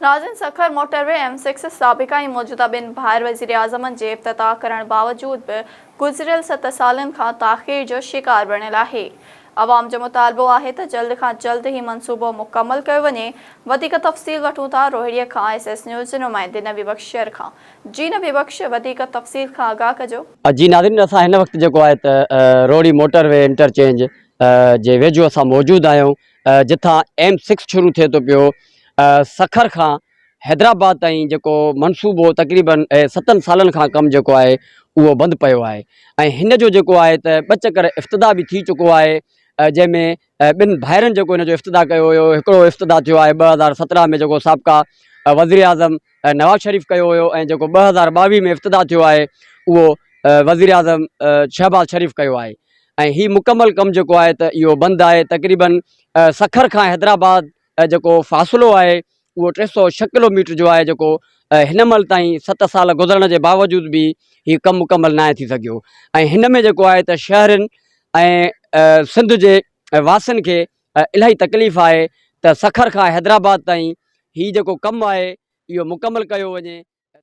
ناظرين Sukkur motorway M six سابقه ۽ موجوده ٻن ڀائر وزيراعظمن جي افتتاح ڪرڻ باوجود به گذريل ست سالن کان تاخير جو شڪار بڻيل آهي. عوام جو مطالبو آهي ته جلد کان جلد هي منصوبو مڪمل ڪيو وڃي. وڌيڪ تفصيل وٺون ٿا روهڙي کان ايس ايس نيوز جي نمائندي نبي بخش شر کان. جي نبي بخش وڌيڪ تفصيل کان آگاهه ڪجو. جي ناظرين اسان هن وقت جيڪو آهي ته روهڙي موٽر وي انٽرچينج جي ويجهو اسان موجود آهيون جتان ايم سڪس شروع ٿئي ٿو پيو سکر کان حيدرآباد تائين جيڪو منصوبو تقريبن ستن سالن کان ڪم جيڪو آهي اهو بند پيو آهي ۽ هن جو جيڪو آهي ته ٻه چڪر افتتاح به ٿي چڪو آهي جنهن ۾ ٻن ڀائرن جيڪو هن جو افتتاح ڪيو هيو هڪڙو افتتاح ٿيو آهي 2017 ۾ جيڪو سابقا وزير اعظم نواز شريف ڪيو هيو ۽ جيڪو 2022 ۾ افتتاح ٿيو آهي اهو وزير اعظم شهباز شريف ڪيو آهي ۽ هي مڪمل ڪم جيڪو آهي ته اهو بند آهي تقريبن سکر کان حيدرآباد جيڪو فاصلو آهي اهو 306 ڪلو ميٽر جو آهي جيڪو هن مهل تائين ست سال گذرڻ جي باوجود به هي ڪم مڪمل ناهي ٿي سگهيو ۽ هن ۾ جيڪو آهي ته شهرين ۽ سنڌ جي واسين کي الاهي تڪليف آهي ته سکر کان حيدرآباد تائين هي جيڪو ڪم آهي اهو مڪمل ڪيو وڃي.